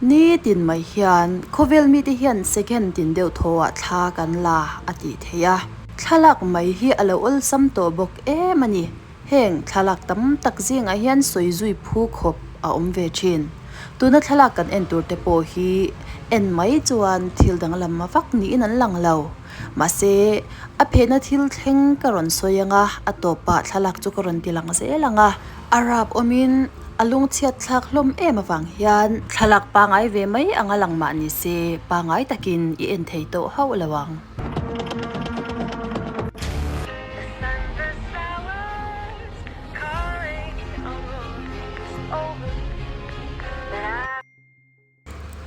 Nitin mai hian khawvel mite hian second tin deuh thawhah thla kan la a tih theih a. Thlalak mai hi a lo awlsam tawh bawk em a ni. Heng thlalak tam tak zingah hian sawi zui phu khawp a awm ve thin. Tuna thlalak kan en tur te pawh hi en mai chuan thil danglam vak niin an lang lo. Mahse, a phehna thil thleng ka rawn sawi ang a, a tawpah thlalak chu ka rawn ti lang zel ang a. A rap awmin a lungchhiat thlak hlawm em avang hian thlalak pangai ve mai anga lang mah ni se pangai takin i en thei tawh hauh lo ang.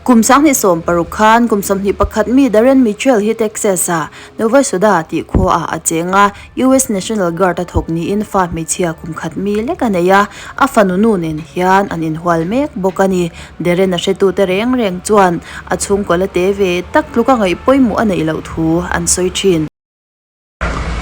Kum 2016 khan kum 21 mi Darren Mitchell hi Texas-a Nova Scotia tih khuaah a cheng a, US National Guard a thawk niin fa hmeichhia kum khat mi lek a nei a, a fanu nu nen hian an inhual mek bawk a ni. Darren a hretute reng reng chuan a chhungkaw la te ve tak tluka ngaih pawimawh a neih loh thu an sawi thin.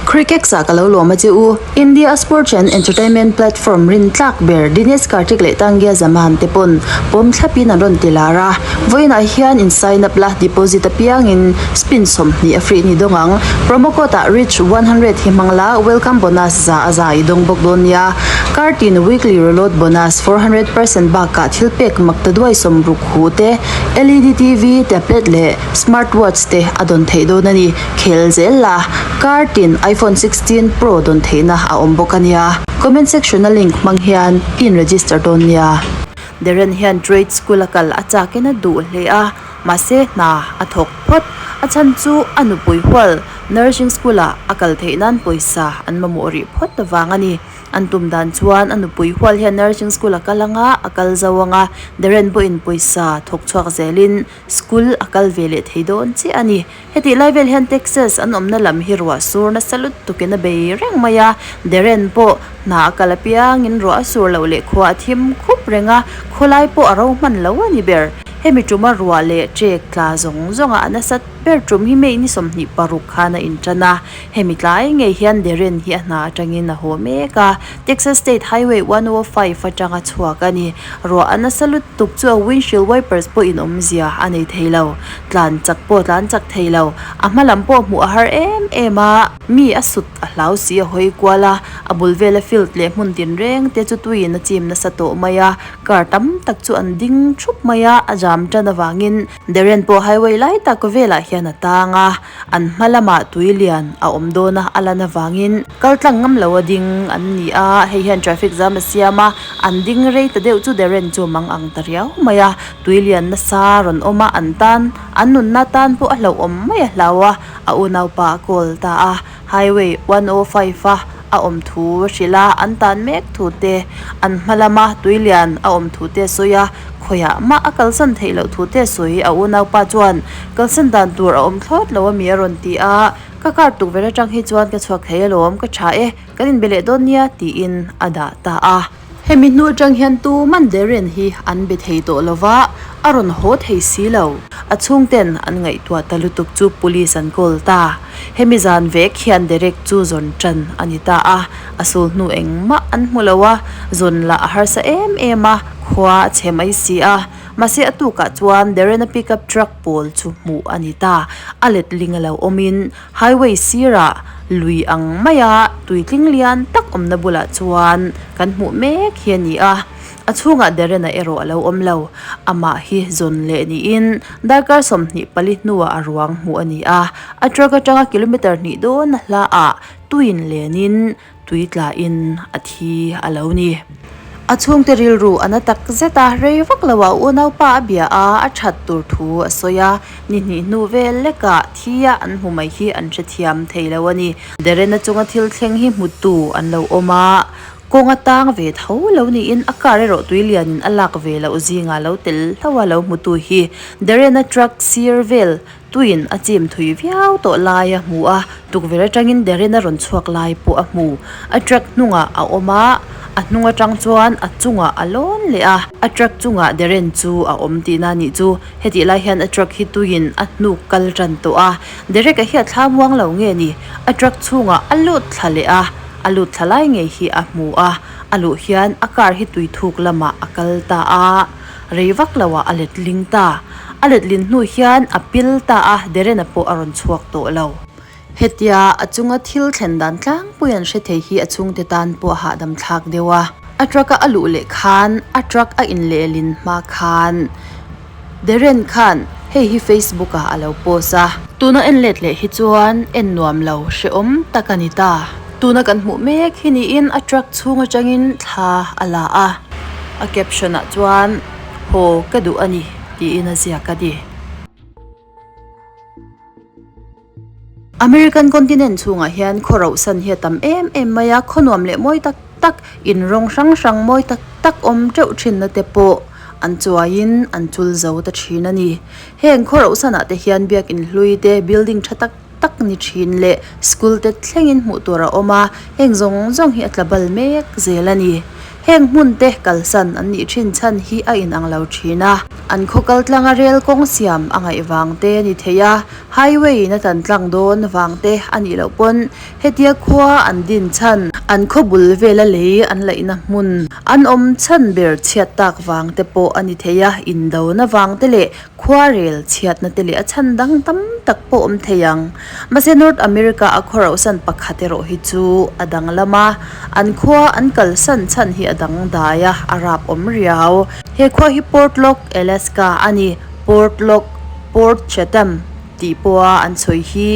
Crickex ah ka lo lawm a che u. India a sports and entertainment platform rin tlak ber Dinesh Karthik leh Tangia Zaman te pawn pawm thlap in an rawn ti lar a. Vawiin ah hian in sign up la deposit apiang in spin 20 a free ni dawng ang. Promo code ah rich 100 hi hmang la welcome bonus za a za i dawng bawk dawn nia. Kartin weekly reload bonus 400% bakah thil pek mak ta duai sawmruk hu te LED TV, tablet leh smart watch te a dawn theih dawn a ni. Khel zel la, kar tin iPhone 16 Pro dawn theihna a awm bawk a nia. Comment section a link hmang hian i in register dawn nia. Darren hian trade school a kal a chakin a duh hle a, mahse hna a thawk phawt. A chhan chu a nupui hual nursing school ah a kal theih nan pawisa an mamawh rih phawt avang a ni. An tum dan chuan a nupui hual hian nursing school a kal anga a kal zo anga Darren pawhin pawisa thawk chhuak zelin school a kal ve leh thei dawn chiah a ni. Hetih lai vel hian Texas an awmna lam hi ruah sur nasa lutukin a bei reng mai a, Darren pawh hna a kal apiangin ruah a sur loh leh khua a thim khup reng a, khawlai pawh a ro hman lo a ni ber. Hemi tuma ruah leh ṭek tla zawng zawnga a nasat ber tum hi May ni 26 khan a inṭan a, hemi tlai ngei hian Darren hi a hna atangin a haw mek a, Texas State Highway 105 atanga chhuak a ni. Ruah a nasa lutuk chu a windshield wipers pawhin awmzia a nei thei lo. Tlan chak pawh tlan chak thei lo. A hma lam pawh hmuh a har em em a. Mi a sut a hlau si a hawi kual a, a bul vela field leh hmun tinreng te chu tuiin a chim nasa tawh mai a, car tam tak chu an ding thup mai a, a jam tan avangin Darren pawh highway lai tak velah hian a tang a, an hma lamah tui lian a awm dawn a, a lan avangin kal tlang ngam lo a ding an ni a, hei hian traffic jam a siam a, an ding rei ta deuh chu Darren chu mang ang ta riau mai a. Tui lian nasa rawn awm a, an tan, an nunna tan pawh a hlauhawm mai a hlau a, a unaupa a call ta a, Highway 105 a a awm thu a hrilh a, an tan mek thu te, an hma lama tui lian a awm thu te a sawi a, khawiah mah a kalsan theih loh thu te a sawi, a unaupa chuan kalsan dan tur a awm thlawt lo a mi a rawn ti a, ka car tukverh atang hi chuan ka chhuak thei alawm, ka tha e, kan inbe leh dawn nia tiin a dah ta a. Hemi hnu atang hian tuman Darren hi an be thei tawh lo va, a rawn haw thei si lo. A chhungten an ngaihtuah ta lutuk chu police an call ta. Hemi zan vek hian Derek chu zawn tan a ni ta a, a sul hnu engmah an hmu lo a, zawn lah a harsa em em a, khua a chhe mai si a. Mahse a tukah chuan Darren-a pickup truck pawl chu hmuh a ni ta. A letling a lo awmin Highway sirah lui ang maia tuitling lian tak awmna bulah chuan kan hmuh mek hi a ni a, a chhungah Darren-a erawh a lo awm lo. Amah hi zawn leh niin darkar 24 hnuah a ruang hmuh a ni a, a truck atanga kilometer hnih dawn a hlaah tuin lenin Tui tlain a thi a lo ni. A chhungte rilru a na tak zet a, rei vak lo ah unaupa a bia a, a that tur thu a sawi a, ni hnih hnu vel lekah thi a an hmu mai hi an hrethiam thei lo a ni. Darren-a chunga thil thleng hi hmutu an lo awm a, kawng a tang ve tho lo niin a car erawh tui lianin a lak ve loh zingah lo tel hlauh a lo hmutu hi Darren-a truck sir vel Tuin a chim thui viau tawh lai a hmu a, tukverh atangin Darren a rawn chhuak lai pawh a hmu. A truck hnungah a awm a, a hnung atang chuan a chungah a lawn leh a. A truck chungah Darren chu a awm tihna a nih chu. Hetih lai hian a truck hi tuin a hnuk kal tan tawh a, Derek-a hi a thla muang lo nge ni? A truck chhungah a lut thla leh a, a lut thla lai ngei hi a hmu a, a luh hian a car hi tui thuk lamah a kal ta a. Rei vak loah a letling ta. A letlin hnu hian a pil ta a, Darren-a pawh a rawn chhuak tawh lo. Hetia a chunga thil thlen dan tlangpui an hre thei hi a chhungte tan pawh a hahdam thlak deuh a. A truck a a luh leh khan a truck a inlehlin hma khan Darren khan hei hi Facebook ah a lo post a. Tuna en let leh hi chuan en nuam lo hrehawm tak a ni ta. Tuna kan hmuh mek hi niin a truck chhung atangin thla a la a. A caption ah chuan Haw ka duh a ni tiin a ziak a ni. American continent chhungah hian khaw rauhsan hi a tam em em mai a, khaw nuam leh mawi tak tak, in rawng hrang hrang mawi tak tak awm teuh thinna te pawh an chuaiin an chul zo ta thin a ni. Heng khaw rauhsanah te hian biakin hlui te, building tha tak tak ni thin leh school te thlengin hmuh tur a awm a, heng zawng zawng hi a tla bal mek zel a ni. Heng hmun te kalsan an nih thin chhan hi a inang lo thin a, an khaw kal tlanga rel kawng siam a ngaih vang te a ni thei a, highway in a tan tlang dawn vang te a nih loh pawn hetia khua an din chhan, an khaw bul vela lei an laihna hmun an awm chhan ber chhiat tak vang te pawh a ni thei a, indona vang te leh Khuarel chhiatna te leh a chhan dang tam tak pawh awm thei ang. Mahse North America a khaw rauhsan pakhat erawh hi chu a danglam a, an khua an kalsan chhan hi a dangdai a, a rap awm riau. He khua hi Portlock, Alaska a ni. Portlock, Port Chatham tih pawha an sawi hi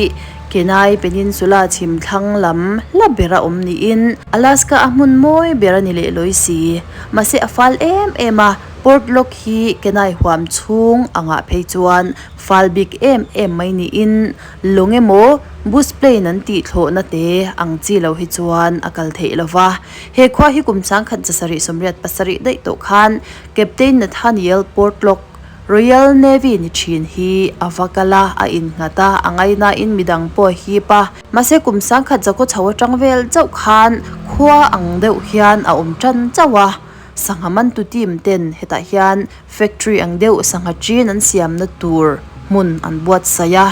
Kenai Peninsula chhim thlang lam hla bera awm niin Alaska a hmun mawi ber a ni leh lawi si. Mahse a fal em em a. Portlock hi Kenai huam chhung angah phei chuan fal bik em em mai niin lawng emaw bus plane an tih thlawhna te ang chi lo hi chuan a kal theih lo va. He khua hi kum sangkhat zasarih 87 daih tawh khan Captain Nathaniel Portlock, Royal Navy ni thin hi a va kal a, a innghat a, a ngainain midang pawh a hip a. Mahse kum sangkhat zakhaw chho atang vel chauh khan khua ang deuh hian a awm tan chauh a. Sangha mantu team ten hetah hian factory ang deuh sangha chin an siamna tur hmun an buatsaih a,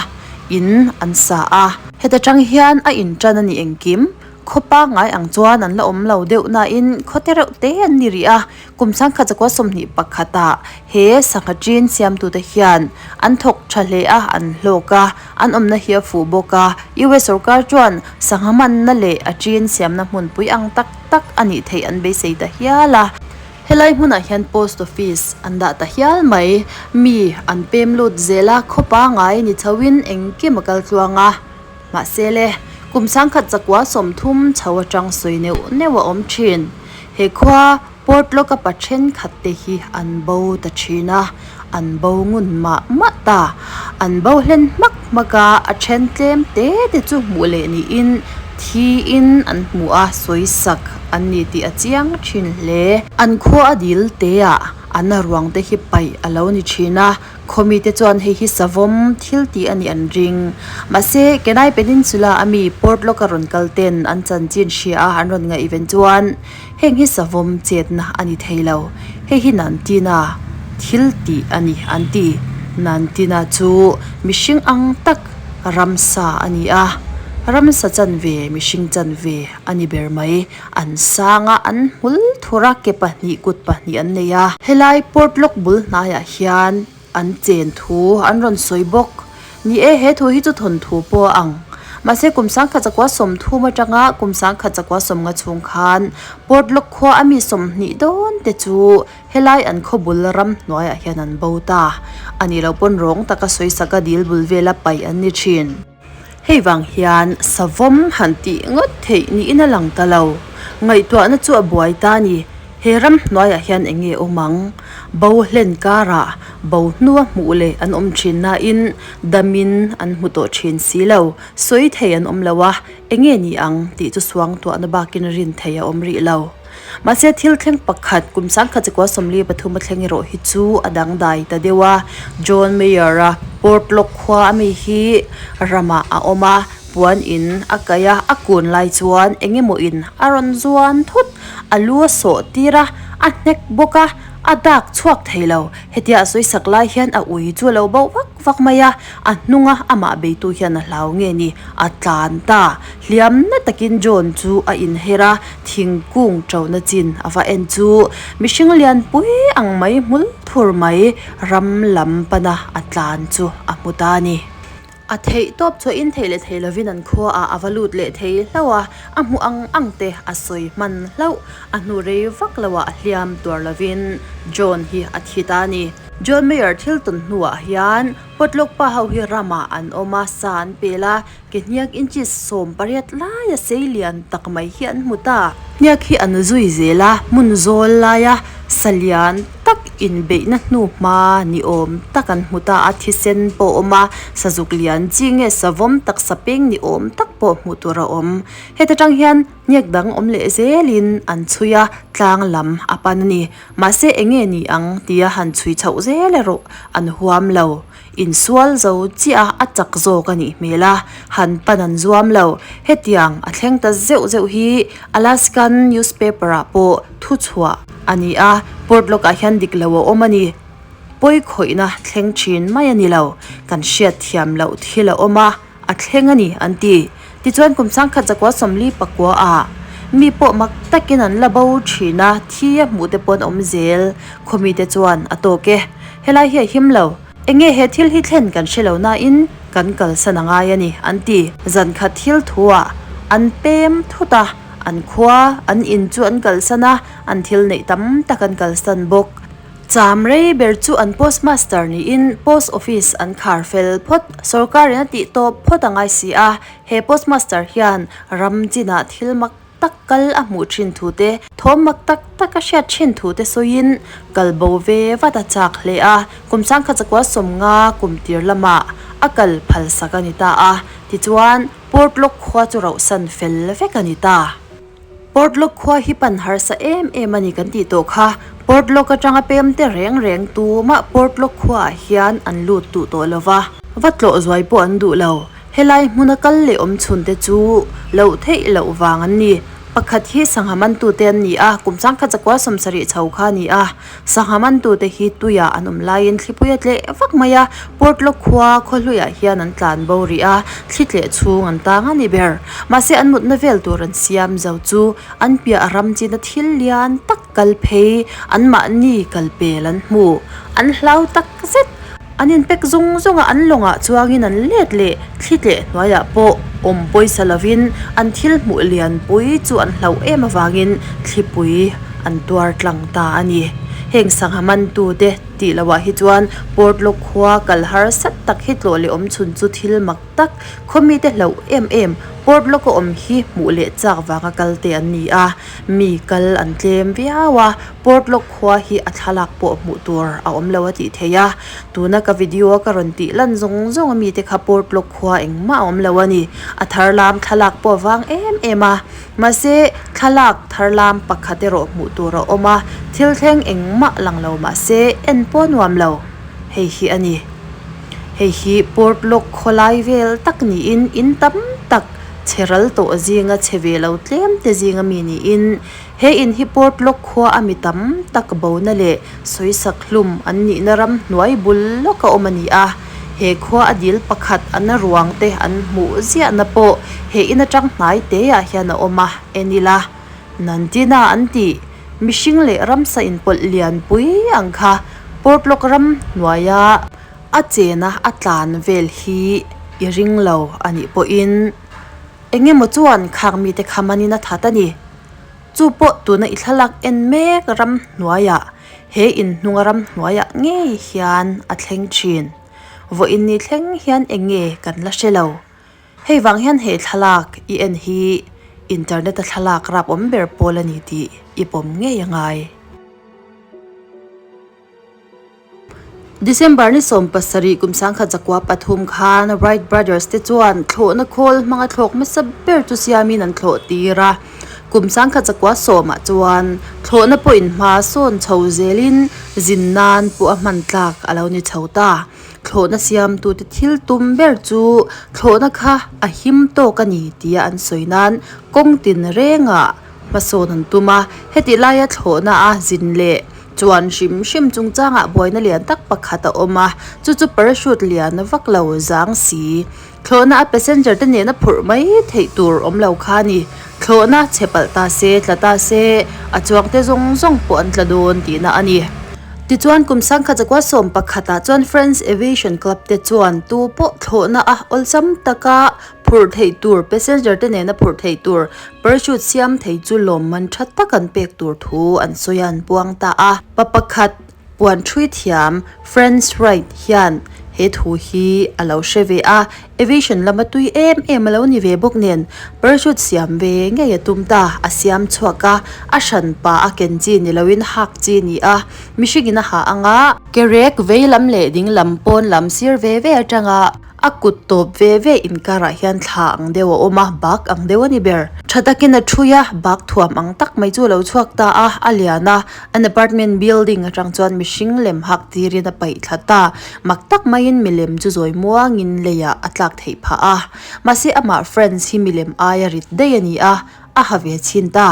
in an sa a. Heta tang hian a in tan a ni engkim, khaw pangngai ang chuan an la awm lo deuh nain khaw te reuh te an ni rih a, kum sangkhat zakua 21 ah he sangha chin siamtute hian an thawk tha hle a, an hlawk a, an awmna hi a fuh bawk a, US sorkar chuan sangha manna leh a chin siamna hmunpui ang tak tak a nih theih an beisei ta hial a. Helai hmunah hian post office an dah ta hial mai. Mi an pem lut zel a, khaw pangai ni chhoin engkim a kal tluang a. Mahse le, kum sangkhat zakua 30 chho atang sawi neuh neuh a awm thin. He khua Portlock-a pa thenkhat te hi an bo ta thin a, an bo ngun mah mah ta. An bo hlen hmak hmak a, a then tlem te te chu hmuh leh niin thiin an hmu a, sawisak an ni tih a chiang thin hle. An khua a dil te ah an a ruang te hi paih a lo ni thin a, Khawmite chuan hei hi savawm thil tih a nih an ring. Mahse, Kenai Peninsula a mi Portlock a rawn kal ten an chanchin hria a an rawn ngaihven chuan heng hi savawm chetna a ni thei lo. Hei hi Nantina thil tih a ni an ti. Nantina chu mihring ang tak ramsa a ni a, ramsa chanve mihring chanve a ni ber mai. An sang a, an hmul thur a, ke pahnih kut pahnih an nei a. Helai Portlock bul hnaiah hian an chen thu an rawn sawi bawk. Ni e, he thu hi chu thawnthu pawh a ang. Mahse kum sangkhat zakua 30 atanga kum sangkhat zakua 50 chhung khan Portlock khua a mi 20 dawn te chu helai an khaw bul ram hnuaiah hian an bo ta. A nih loh pawn rawng taka sawisak a dil bul vela paih an ni thin. Hei vang hian savawm han tih ngawt theih niin a lang ta lo. Ngaihtuahna chu a buai ta a ni. He ram hnuaiah hian eng nge awm ang? Bo hlen karah bo hnua hmuh leh an awm thin nain damin an hmu tawh thin si lo. Sawi thei an awm lo a, eng nge ni ang tih chu suangtuahna bakin rin thei a awm rih lo. Mahse thil thleng pakhat kum sangkhat chikua 43 a thleng erawh hi chu a dangdai ta deuh a. John Mayer-a Portlock khua a mi hi ramah a awm a, puan in a kaih a, a kun lai chuan eng emaw in a rawn zuan thut, a lu a sawh tir a, a hnek bawk a. A dak chhuak thei lo. Hetia a sawi sak lai hian a ui chu a lo bo vak vak mai a, a hnunga amah beitu hian a hlau nge ni, a tlan ta. Hliam na takin John chu a inher a, thingkung ṭona chin a va en chu mihring lianpui ang mai hmul thur mai ram lam pana a tlan chu a hmu ta a ni. A theih tawp chuahin thei leh thei lovin an khuaah a va lut leh thei hlauh a, a hmuh ang ang te a sawi hman hlauh. A hnu rei vak loah a hliam tuar lovin John hi a thi ta a ni. John Mayer thil tawn hnuah hian Potlawk pa ho hi ramah an awm a, sa an pel a, ke hniak inches 18 laia sei lian tak mai hi an hmu ta. Hniak hi an zui zel a, hmun zawl laia sa lian tak inbeihna hnu hma ni awm tak an hmu ta a, thisen pawh a awm a, sazuk lian chi nge savawm tak sapeng ni awm tak pawh hmuh tur a awm. Heta tang hian hniak dang awm leh zelin an chhui a, tlang lam a pan a ni. Mahse eng nge ni ang tia han chhui chhoh zel erawh an huam lo. Insual zo chiah a a chak zawk a nih hmel a, han pan an zuam lo. Hetiang a thleng ta zeuh zeuh hi Alaskan newspaper ah pawh thu chhuah a ni a, Portlock ah hian dik lo a awm a ni. Pawi khawihna thleng thin mai a ni lo, kan hriat thiam loh thil a awm a, a thleng a ni an ti. Tichuan kum sangkhat zakua 49 ah mi pawh mak takin an la bo thin a, thi a hmuh te pawh an awm zel. Khawmi te chuan a tawk e. Helai hi a him lo. Enge he thil hi thlen kan hre lo nain kan kalsan a ngai a ni an ti. Zan khat thil thuah an pem thut a, an khua, an in chu an kalsan a, an thil neih tam tak an kalsan bawk. Cham rei ber chu an postmaster niin post office an khar fel phawt. Sorkarin a tih tawp phawt a ngai si a, he postmaster hian ram chinah thil mak tak kal a hmuh thin thu te, thawm mak tak tak a hriat thin thu te sawiin kal bo ve vat a chak hle a, kum sangkhat zakua 50 kum tir lamah a kal phal sak a ni ta a, tichuan Portlock khua chu rauhsan fel vek a ni ta. Portlock khua hi pan harsa em em a ni kan tih tawh kha. Portlock atanga pem te reng reng tumah Portlock khuaah hian an lut duh tawh lo va, va tlawh zuai pawh an duh lo. Helai hmuna kal leh awm chhun te chu loh theih loh vang an ni. Pakhat hi sangha mantute an ni a, kum 1970 chho kha a ni a. Sangha mantute hi tuiah an awm laiin thlipui a tleh vak mai a, Portlock khua khawhluiah hian an tlan bo rih a, thli tleh chhung an tang a ni ber. Mahse an mutna vel tur an siam zo chu an piah ram china thil lian tak kal phei anmahni kal pel an hmu. An hlau tak zet. An inpek zung zung a, an lawngah chuangin an let leh thli tleh hnuaiah pawh awm pawisa lovin an thil hmuh lianpui chu an hlauh em avangin thlipui an tuar tlang ta a ni. Heng sangha mantute tih loah hi chuan Portlock khua kal harsat tak hi tlawh leh awm chhun chu thil mak tak, khaw mite hlauh em em Portlock a awm hi hmuh leh chak vanga kalte an ni a, mi kal an tlem viau a. Portlock khua hi a thlalak pawh hmuh tur a awm lo a tih theih a, tuna ka video a ka rawn tih lan zawng zawng a mite kha Portlock khua engmah a awm lo a ni. A thar lam thlalak pawh a vang em em a, mahse thlalak thar lam pakhat erawh hmuh tur a awm a, thil thleng engmah lang lo mahse en pawh a nuam lo. Hei hi a ni. Hei hi Portlock khawlai vel tak niin in tam tak chhe ral tawh zinga chhe ve lo tlem te zinga mi niin He in hi Portlock khua a mi tam tak bona leh sawisak hlum an nihna ram hnuai bul lawka awm a ni a. He khua a dil pakhat an ruang te an hmuh ziahna pawh he in atang hnai te ah hian a awm a, en ila Nantina an tih mihring leh ramsa inpawlh lianpui ang kha Portlock ram hnuaia a chena a tlan vel hi i ring lo a nih pawhin eng emaw chuan khang mite kha manin a that a ni. Chu pawh tuna i thlalak en mek ram hnuaiah, he inhnunga ram hnuaiah ngei hian a thleng thin. Vawiin ni thleng hian eng nge kan la hre lo. Hei vang hian he thlalak i en hi internet a thlalak rap awm ber pawl a ni tih i pawm ngei a ngai. December ni 17 kum 1903 khan Wright Brothers te chuan thlawhna khawl hmanga thlawk hmasa ber chu siamin an thlawh tir a. Kum 1910 ah chuan thlawhna pawhin hma sawn chho zelin zin nan pawh a hman tlak a lo ni chho ta. Thlawhna siamtute thil tum ber chu thlawhna kha a him tawk a ni tia an sawi nan kawng tin rengah hmasawn an tum a. Hetih laia thlawhna a zin leh. Chuan hrim hrim chungchangah buaina lian tak pakhat a awm a, chu chu parachute lian vak lo zang si. Thlawhna a passenger te nena phurh mai theih tur awm lo kha a ni. Thlawhna chhe palh ta se, tla ta se, a chuang te zawng zawng pawh an tla dawn tihna a ni. Tichuan kum sangkhat zakua sawm pakhatah chuan French Aviation Club te chuan tu pawh thlawhna a awlsam taka phurh theih tur, passenger te nena phurh theih tur parachute siam thei chu lawmman tha tak an pek tur thu an sawi a an puang ta a. Pa pakhat Puan ṭhui thiam Franz Wright hian he thu hi a lo hre ve a, aviation lama tui em em a lo ni ve bawk nen parachute siam ve ngei a tum ta, a siam chhuak a, a hran pa a ken chi ni loin hak chi ni a, mihringin a ha ang a, kerek vei lam leh ding lam pawn lam sir ve ve atanga A kut tawp ve ve inkarah hian thla ang deuh a awm a, bak ang deuh a ni ber. Tha takin a ṭhui a, bak thuam ang tak mai chu a lo chhuak ta a, a lian a, an apartment building atang chuan mihring lem hak tirin a paih thla ta. Mak tak maiin milem chu zawi muangin leiah a tlak theih phah a. Mahse amah Frantz hi milem aia rit daih a ni a, a ha ve chhin ta.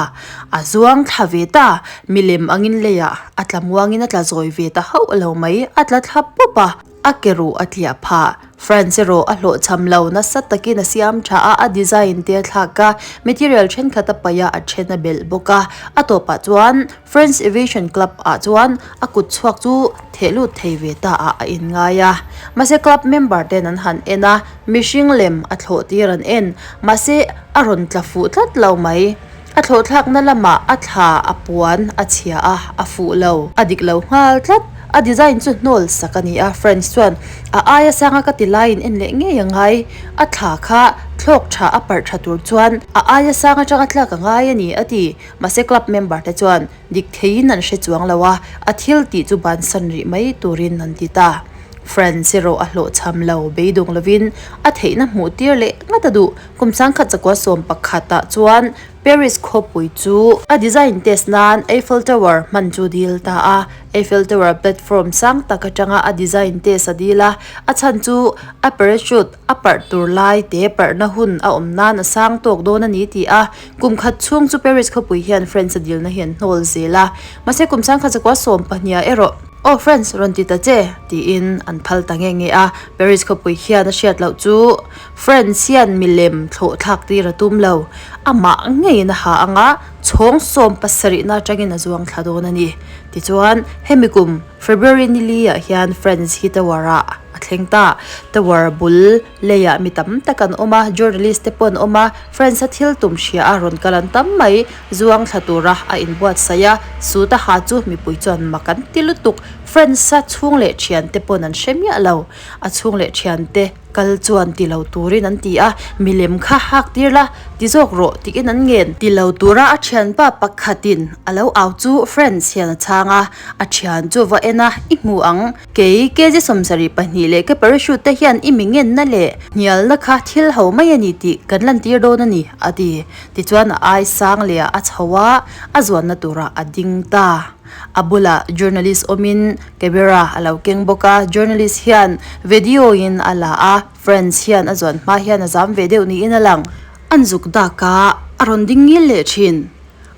A zuang thla ve ta, milem angin leiah a tla muangin a tla zawi ve ta hauh lo mai, a tla thla pawp a. A ke ruh a tliah phah. France erawh a hlawhchham lo, nasa takin a siam tha a, a design te a thlak a, material thenkhat a paih a, a then a belh bawk a. A tawpah chuan French Aviation Club ah chuan a kut chhuak chu theh lut thei ve ta ah a inngai a. Mahse club member ten an han en a, mihring lem a thlawh tir an en. Mahse a rawn tla fuh tlat lo mai. A thlawhthlakna lamah a thla a puan a chhia a, a fuh lo. A dik lo nghal tlat. A design chu hnawl sak a ni a, French chuan a aia sanga ka ti laiin en leh ngei a ngai. A thla kha thlawk tha a parh tha tur chuan a aia sang atanga tlak a ngai a ni, a ti. Mahse club member te chuan dik theiin an hre chuang lo a, a thil tih chu bansan rih mai turin an ti ta. French erawh a hlawhchham lo, beidawng lovin a theihna hmuh tir leh ngat a duh. Kum sangkhat zakua sawm pakhatah chuan Paris khawpui chu a design test nan Eiffel Tower hman chu dil ta a. Eiffel Tower platform sang tak atanga a design test a dil a, a chhan chu a parachute a parh tur lai te parhna hun a awm nan a sang tawk dawn a ni ti a. Kum khat chhung chu Paris khawpui hian French a dilna hi an hnawl zel a. Mahse kum sangkhat zakua sawm pahniha erawh, Aw French rawn ti ta che tiin an phal ta nge nge a. Paris khawpui hian a hriat loh chu Friends hian milem thlawh thlak tir a tum lo. Amah ngeiin a ha anga chhawng sawm pasarihna atangin a zuang thla dawn a ni. Tichuan, hemi kum February ni li ah hian Friends hi Tower ah a thleng ta. Tower bul leiah mi tam tak an awm a, journalist te pawh an awm a, Friends a thil tum hria a rawn kal an tam mai. Zuang thla tura a inbuatsaih a, suit a ha chu mipui chuan mak an ti lutuk. Friends a chhung leh thian te pawn an hre miah lo. A chhung leh thian te. Kal chuan ti lo turin an ti a, milem kha hak tir la, ti zawk rawh tiin an ngen. Ti lo tura a thianpa pakhatin a lo au chu Friends hian a chhang a, a thian chu va en a, I hmu ang, kei kg 72 leh ka parachute te hian i mi ngenna leh hnialna kha thil ho mai a ni tih kan lantir dawn a ni, a ti. Tichuan a ai sang leh a chho a, a zuanna turah a ding ta. A bulah journalist awmin camera a lo keng bawk a, journalist hian video in a la a, friends hian a zuan hma hian a zam ve deuh niin a lang. An zuk dak a, a rawn ding ngil leh thin,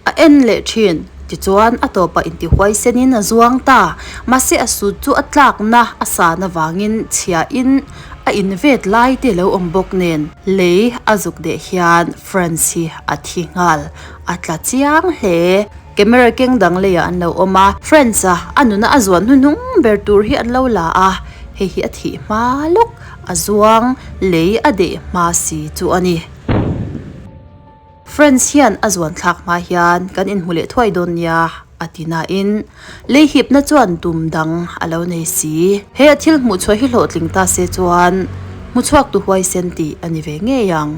a en leh thin, tichuan a tawpah intihuai senin a zuang ta, mahse a sut chu a tlakna a san avangin chhiahin a invet lai te lo awm bawk nen lei a zuk deh hian friends hi a thi nghal, a tla chiang hle. Camera keng dang leiah an lo awm a, Friends a a nuna a zuan hnuhnung ber tur hi an lo la a, hei hi a thih hma lawk, a zuang lei a deh hma si chu a ni. Friends hian a zuan thlak hma hian kan inhmu leh thuai dawn nia a ti nain lei hipna chuan tum dang a lo nei si. He a thil hmuh chhuah hi hlawhtling ta se chuan hmuchhuak tu huaisen tih a ni ve ngei ang.